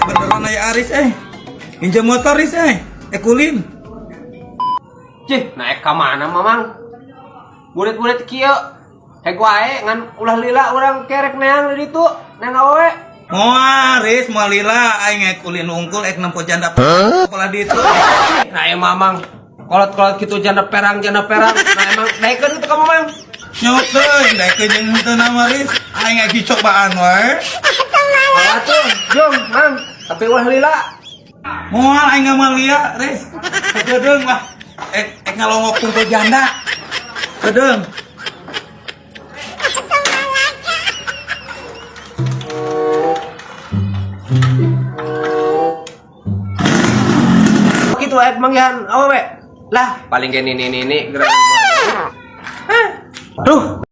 Beneran aya Aris eh. Minjem motor Riz eh. Eh kulin. Cih, naik ka mana Mamang? Murid-murid kieu heg wae ngan ulah lila urang kerek neang di ditu, neang awewe. Moal Riz, moal lila aing ek kulin unggul ek nempo janda pola ditu. Nah, ya Mamang, kolot-kolot gitu janda perang, janda perang. Nah, emang naikkeun gitu ka Mamang. Nyok teuing daekeun jeung henteu nama Riz. Aing ek dicobaan wae. Alah tuh, jung, Mang, tapi ulah lila. Moal aing moal lia Riz. Kedeung lah. Ek ek ngalongok tungku janda. Kedeung. Gitu ek manggihan awewe. Lah, paling ge nini nini gerak. Hah? Duh.